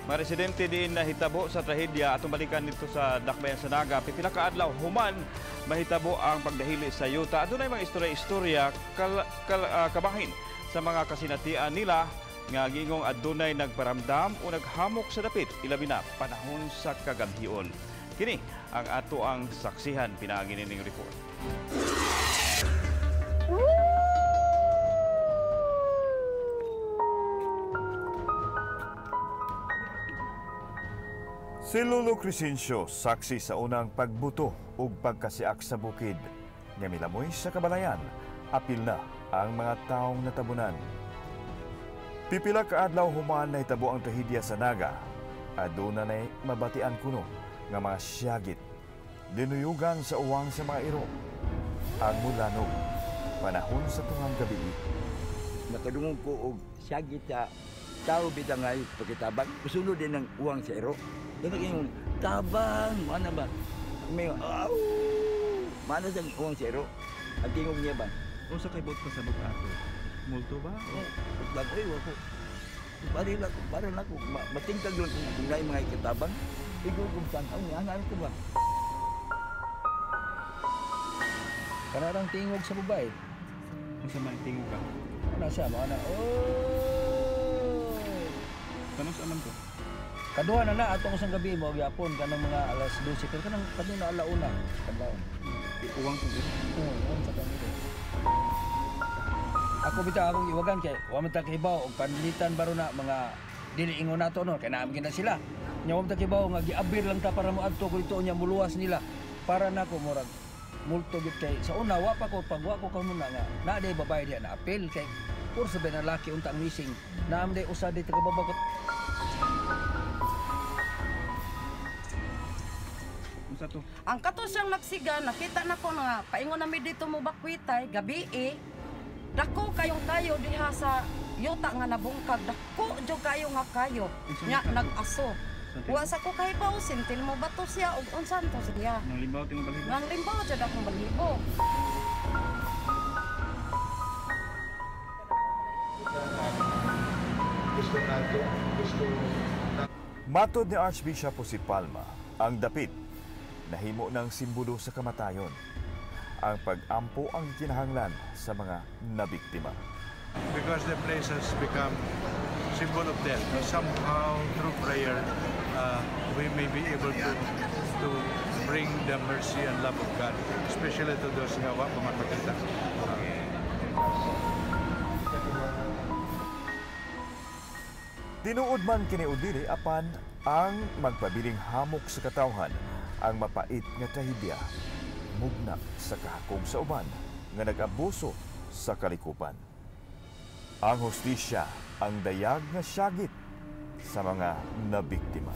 Mga residente diin nahitabo sa trahedya atong balikan dito sa Dakbayan sa Naga. Pipila ka adlaw human mahitabo ang pagdahili sa yuta. Adunay mga istorya-istorya kabahin sa mga kasinatian nila nga giingong adunay nagparamdam o naghamok sa dapit ilabi na panahon sa kagamhion. Kini ang ato ang saksihan pinaagi nining report. Si Lolo Crescencio, saksi sa unang pagbuto ug pagkasiak sa bukid. Nga milamoy sa kabalayan, apil na ang mga taong natabunan. Pipila ka adlaw human nahitabo ang trahedya sa Naga. Aduna nay mabatian kuno nga mga siyagit. Dinuyugan sa uwang sa mga iro. Ang mulanog, panahon sa tungang gabi. Nakadungog ko og siyagit sa tao bitang ay pakitabang. Usunod din ang uwang sa iro. Dili yung tabang, mana ba? May aw, mana sa uwang sa iro. Ang tingog niya ba? Unsa kay buot pasabot ato? Multo ba? Oh, lag oy wa ko. Para lang ko matingkag lang kung naay mga ikatabang. Igo kung tan-aw nga anak ko ba. Kanarang tingog sa babae. Unsa man tingog ka? Ana siya, mana. Oh. Kanus aman ko? Kaduha na na atong usang gabi mo gyapon kanang mga alas 12 pero kanang kaduna alauna kadlawon. Uwang sa iro. Oo, uwang sa kanila. Ako bitaw akong iwagan kay wa man ta kahibaw og panlitan baro na mga dili ingon nato no kay naam gina sila. Nya wa man ta kahibaw nga giabir lang ta para moadto ko dito nya muluwas nila. Para nako murag multo gid kay sa una wa pa ko pag wa ko kanuna nga naa day babae diha na apil kay pursa ba na laki unta ang missing. Naam day usa day taga babag. To. Ang kato siyang nagsiga, nakita na ko nga, paingon nami dito mo bakwitay, gabi eh, dako kayong kayo diha sa yuta nga nabungkag, dako jud kayo nga kayo, nya nag-aso. Wa sa ko kahibaw, sintil mo bato siya, ug unsan to siya. Nang limbaw tingo balhibo? Nang limbaw jud akong balhibo. Matod ni Archbishop Jose Palma, ang dapit nahimo ng simbolo sa kamatayon. Ang pag-ampo ang kinahanglan sa mga nabiktima. Because the place has become symbol of death. Somehow, through prayer, we may be able to bring the mercy and love of God, especially to those nga wa pa makakita. Tinuod man kini o dili apan ang magpabiling hamok sa katawhan ang mapait nga trahedya mugna sa kahakog sa uban nga nag-abuso sa kalikupan. Ang hustisya ang dayag nga syagit sa mga nabiktima.